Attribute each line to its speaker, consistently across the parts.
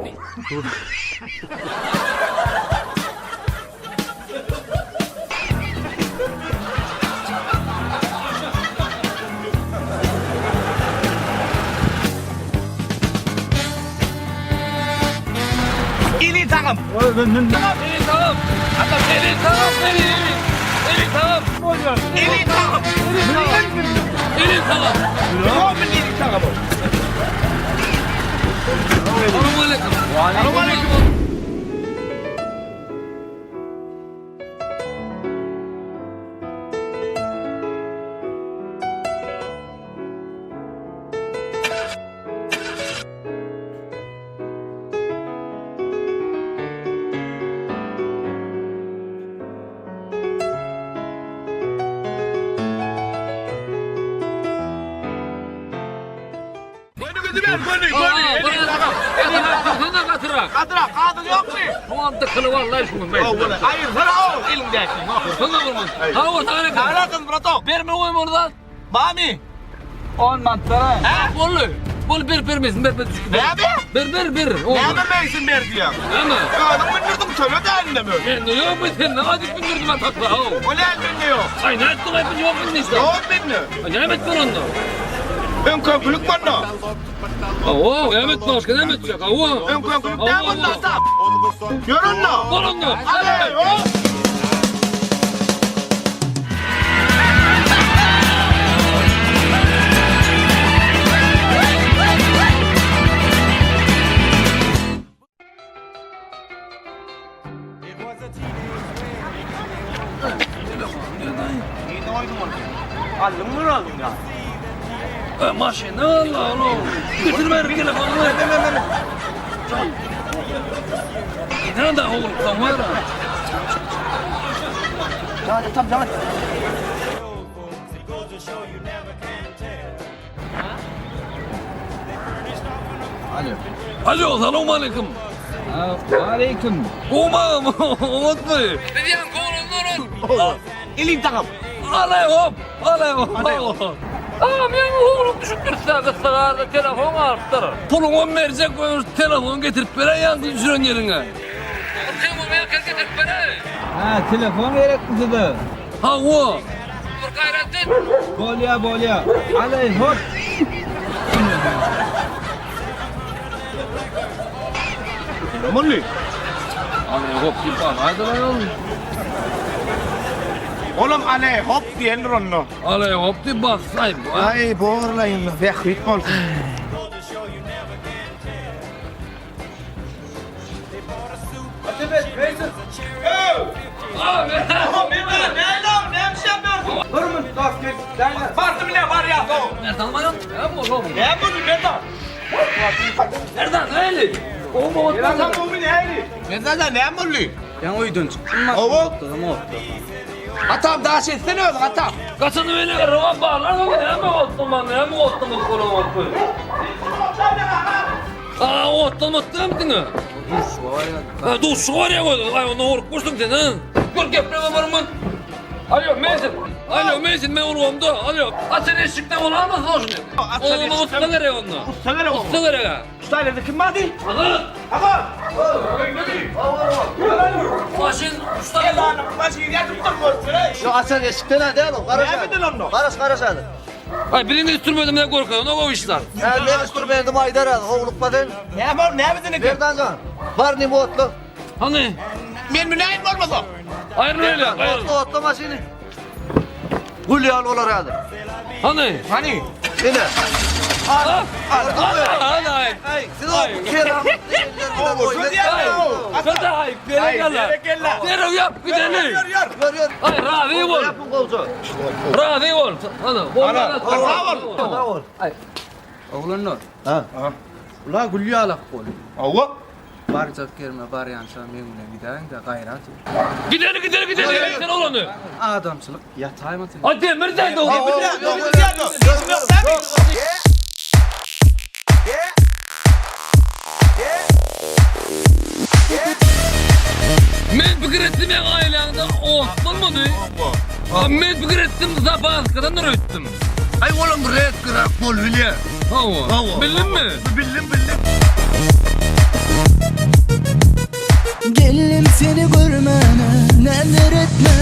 Speaker 1: indi.
Speaker 2: Ili tagam.
Speaker 1: Eli tagam. Eli tagam. Eli eli. Eli tagam.
Speaker 2: Ili tagam.
Speaker 1: Eli tagam.
Speaker 2: Yok ili tagam.
Speaker 1: Salam aleyküm.
Speaker 2: Salam aleyküm. Gönü güdüler gönü gönü. Eli tagam.
Speaker 1: Sana katırak.
Speaker 2: Kadıra kadır yok mu?
Speaker 1: Tamam tıkılı vallahi şu gün.
Speaker 2: Hayır sana o elindeki.
Speaker 1: Sana vurma. Ha o sana ne kadar?
Speaker 2: Aradın brato.
Speaker 1: Verme koyma oradan.
Speaker 2: Mami.
Speaker 3: 10 manat
Speaker 2: He?
Speaker 1: Bollu. Bol bir vermesin. Bir bir düşkün.
Speaker 2: Ne abi?
Speaker 1: Bir bir bir.
Speaker 2: Ne yapmayın ver diyor.
Speaker 1: Ne mi?
Speaker 2: Gördün bindirdim töle de elinde mi?
Speaker 1: Ben ne yok mu sen? Ne acık bindirdim ben takla. Ha.
Speaker 2: O ne elinde yok?
Speaker 1: Ay ne ettin ay bin yok bindi işte.
Speaker 2: Yok bindi.
Speaker 1: Ay ne ettin onda?
Speaker 2: Ön kökülük bana.
Speaker 1: Oo, evet başka ne edecek? Oo.
Speaker 2: Ön kökülük ne bunda sap? Görün mü?
Speaker 1: Bol onu.
Speaker 2: Hadi hop. Aldın mı aldın ya?
Speaker 1: E, Maşın Allah Allah. Götürme herif telefonu. Nerede oğlum sen var ya?
Speaker 2: Tamam tamam.
Speaker 1: Alo, salam aleyküm.
Speaker 3: Aleyküm.
Speaker 1: Umam, umutlu. Dediğim kolun durun.
Speaker 2: Elin takım.
Speaker 1: Alay hop, alay hop. Ağam yani oğlum düşüp dursa kısalarda telefon alıptır. Pulun on verecek koymuş telefon getirip veren yandı düşüren yerine. Telefon getirip veren.
Speaker 3: Ha telefon gerek bize
Speaker 1: Ha o. Bir gayret et.
Speaker 3: Bolya bolya. Aley hop.
Speaker 2: Mulli.
Speaker 1: Alay hop gibi haydi lan.
Speaker 2: Oğlum ale hop diyen ronno.
Speaker 1: Alay hop diye bas say bu.
Speaker 2: Ay boğurlayın. Vehrit olsun.
Speaker 1: Abi.
Speaker 2: Bardım ne var ya?
Speaker 1: Nereden var ya? Ne bu oğlum?
Speaker 2: Ne bu ne da?
Speaker 1: Nereden? Neyli? Oğlum o
Speaker 2: Nereden bu ne? Nereden ne mulli?
Speaker 3: Ben uyudun çıktım.
Speaker 2: Oğlum. Atam daha şey etsene oğlum atam.
Speaker 1: Kaçını beni roman bağlar mı? Ne mi ottum ne mi ottum bu kolum ottu? Aa ottum ottum dini. Ha dur var ya koydun. Ay onu korkmuştum sen ha. Gör gepreme varımın. Alo Mezin. Alo Mezin ben urvamda. Alo. Açın eşikten olar mısın o şimdi?
Speaker 2: Açın
Speaker 1: Oğlum usta nereye onu?
Speaker 2: Usta nereye onu?
Speaker 1: Usta nereye?
Speaker 2: Usta nerede kim vardı?
Speaker 1: Hazır.
Speaker 2: Aman.
Speaker 1: Başın usta.
Speaker 2: Başı yatıp da korkuyor.
Speaker 4: Şu açan eşikten ha değil o. Karaş
Speaker 2: Ne bildin onu?
Speaker 4: Karaş karaş hadi.
Speaker 1: Ay birini üstürmedim ne korkuyorsun o işler.
Speaker 4: Ha ben üstürmedim Aydar hadi. Oğluk badın.
Speaker 2: Ne var ne bildin ki?
Speaker 4: Merdan Var ne otlu.
Speaker 1: Hani?
Speaker 2: Men münayim olmaz o.
Speaker 1: Ayrıl öyle. Ayrıl.
Speaker 4: Otlu otlu maşini. Gül yağlı olar hadi.
Speaker 1: Hani?
Speaker 2: Hani?
Speaker 4: Yine.
Speaker 1: Ha?
Speaker 4: Gördün mü?
Speaker 1: Hadi ay.
Speaker 4: Siz o keram.
Speaker 1: Hadi ay. Berekella.
Speaker 2: Berekella.
Speaker 1: Derev yap gidelim.
Speaker 2: Yürü yürü.
Speaker 4: Görüyor.
Speaker 1: Ay razı ol.
Speaker 4: Yapın kolcu.
Speaker 1: Razı ol. Ana.
Speaker 2: Ana, razı ol.
Speaker 4: ol.
Speaker 3: Oglanlar.
Speaker 4: Ha.
Speaker 3: Ula gül yağlak bol.
Speaker 2: Ava.
Speaker 3: Barcak yerime baryan şam memnun gideyim de gayret.
Speaker 1: Gidelim gidelim gidelim. Sen ol onu.
Speaker 3: Adamçılık yatay mı?
Speaker 1: Hadi demir de o. Men pikir ettim ya ailende ot olmadı. Men pikir ettim zapaskadan öğüttüm.
Speaker 4: Ay oğlum red kırak bol bilye.
Speaker 1: Hava. Bildin mi?
Speaker 4: Bildim bildim.
Speaker 5: Geldim seni görmäne näler etme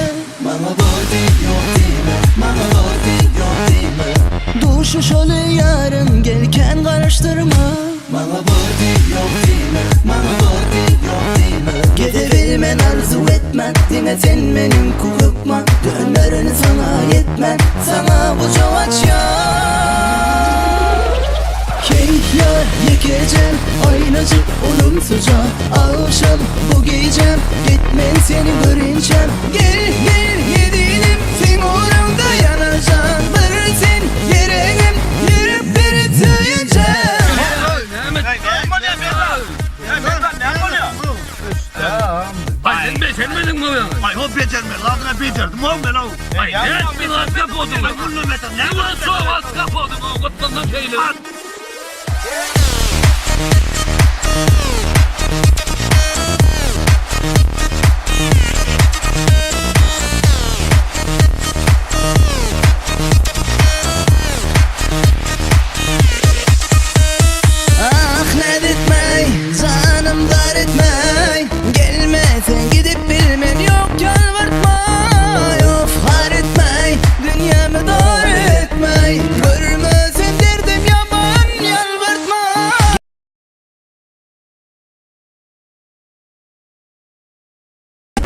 Speaker 5: Maňa bar diýip ýok diýme Maňa bar diýip ýok diýme Duşuşaly ýarym gel kän garaşdyrma Maňa bar diýip ýok diýme Maňa bar diýip ýok diýme Gezebilmen arzuw etmän Diňe sen meniňki hökman Dönerin saňa ýetmän Saňa gujak açýan Keýp ýar ýekejem Aýnajyk ulumsyja Agşam bu gijem Gitmen seni görinçäm Gel gel hedinim Seň ugrunda ýanajak Bir sen geregim Ýürek berip söýünçäm.
Speaker 1: Ay sen becermedin mi bu
Speaker 2: Ay o becermez. Adına becerdim oğlum ben o.
Speaker 1: Ay ne ettin lan kapodun? Ne var soğuk kapodun o kutlandan şeyleri.
Speaker 5: Ah näditmäý, janym zar etmäý Gelmeseň gidip bilmen ýok ýalbartmaý Of har etmäý, dünýämi dar etmäý Görmesem derdim ýaman ýalbartmaý.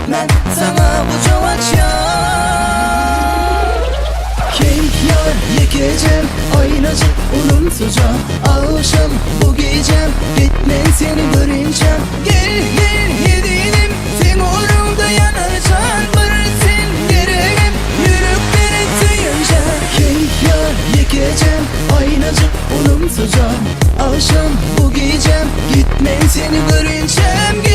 Speaker 5: Men saňa gujak açýan Keýp ýar ýekejem Aýnajyk ulumsyja Agşam bu gijem Gitmen seni görinçäm Gel gel hedinim Seň ugrunda ýanarjan Bir sen geregim Ýürek berip söýenje Keýp ýar ýekejem Aýnajyk ulumsyja Agşam bu gijem Gitmen seni görinçäm.